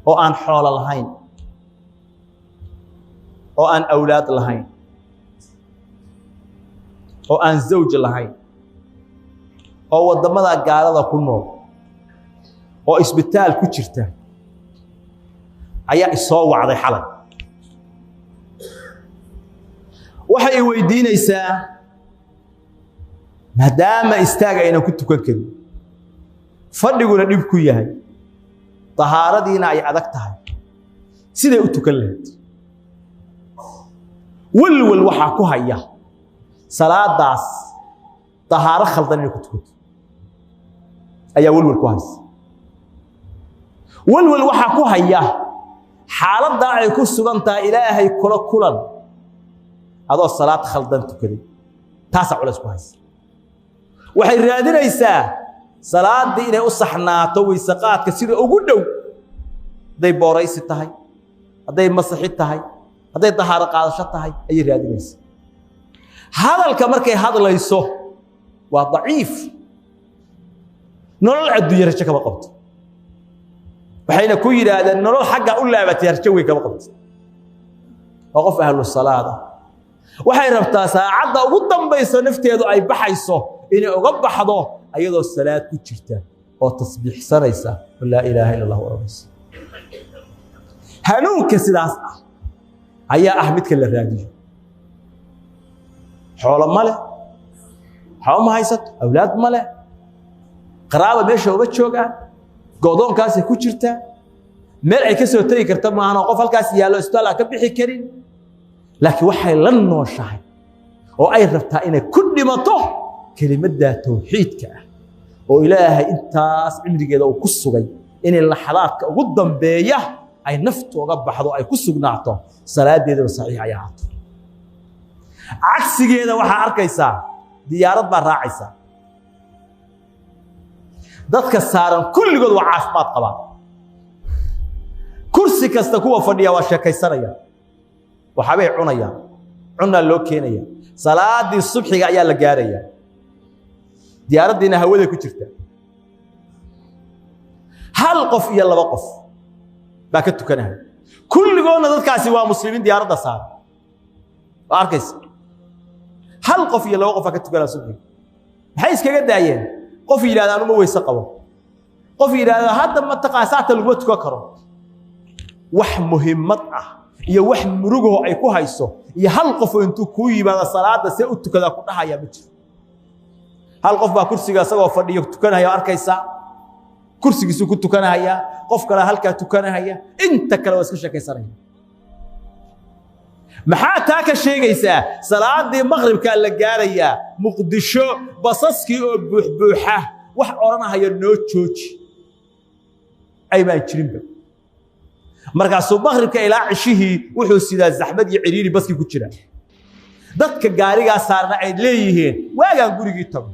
Oo aan xoolo lahayn, oo aan awlaad lahayn, oo aan zawj lahayn, oo waddamada gaalada ku nool, oo isbitaal ku jirta ayaa isoo wacday xalay. Waxay i weydiinaysaa, maadaama istaaga aynan ku tukan karin, fadhiguna dhib ku yahay, dahaaradiina ay adag tahay, siday u tukan lahayd. Welwel waxaa ku haya salaadaas dahaaro khaldan inay ku tukato ayaa welwel ku haysa. Welwel waxaa ku haya xaaladdaa ay ku sugan tahay Ilaahay kula kulan adoo salaad khaldan tukaday, taasaa culays ku haysa. Waxay raadinaysaa salaaddii inay u saxnaato, waysaqaadka sida ugu dhow, hadday booraysi tahay, hadday masaxi tahay, hadday dahaaro qaadasho tahay ayay raadinaysaa. Hadalka markay hadlayso waa daciif, nolol adduunye rajo kama qabto. Waxayna ku yidhaahdeen nolol xagga u laabatay rajo weyn kama qabto. Waa qof ahlu salaada. Waxay rabtaa saacadda ugu dambayso nafteedu ay baxayso inay uga baxdo ayadoo salaad ku jirta oo tasbiixsanaysa oo laa ilaaha illa Allah odhanaysa. Hanuunka sidaas ah ayaa ah midka la raadiyo. Xoolo ma leh, waxba ma haysato, awlaad ma leh, qaraaba meesha uma joogaan, go'doonkaasay ku jirtaa, meel ay ka soo tegi karta maahan oo qof halkaas yaallo isbitaal aan ka bixi karin. Laakiin waxay la nooshahay oo ay rabtaa inay ku dhimato kelimadda tawxiidka ah oo Ilaahay intaas cimrigeeda uu ku sugay, inay laxadaadka ugu dambeeya ay naftu uga baxdo ay ku sugnaato, salaadeeduna saxiix ay ahaato. Cagsigeeda waxaa arkaysaa diyaarad baa raacaysa, dadka saaran kulligood waa caafimaad qabaan, kursi kasta kuwa fadhiya waa sheekaysanaya, waxbay cunayaan, cunaa loo keenaya. Salaadii subxiga ayaa la gaaraya, diyaaraddiina hawaday ku jirta. Hal qof iyo laba qof baa ka tukanaya, kulligoodna dadkaasi waa muslimiin diyaaradda saaran. Waa arkaysa, hal qof iyo laba qof baa ka tukanaya subxiga. Maxay iskaga daayeen? Qof yidhahda anuma weyse qabo, qof yidhahda hadda mataqaa saata laguma tukan karo. Wax muhimmad ah iyo wax murugaho ay ku hayso iyo hal qof oo intuu kuu yimaado salaada see u tukadaa ku dhahaya ma jiro. Hal qof baa kursiga isagoo fadhiyo tukanaya oo arkaysaa, kursigiisuu ku tukanahaya, qof kale halkaa tukanahaya, inta kale waa iska sheekaysanaya. Maxaa taa ka sheegaysaa? Salaadii maqribkaa la gaarayaa, Muqdisho basaskii oo buuxbuuxa, wax odhanahaya noo jooji ay baan jirinba. Markaasuu maqribka ilaa cishihii wuxuu sidaa zaxmad iyo ciriiri baskii ku jira, dadka gaarigaa saarna ay leeyihiin waagaan gurigii tago.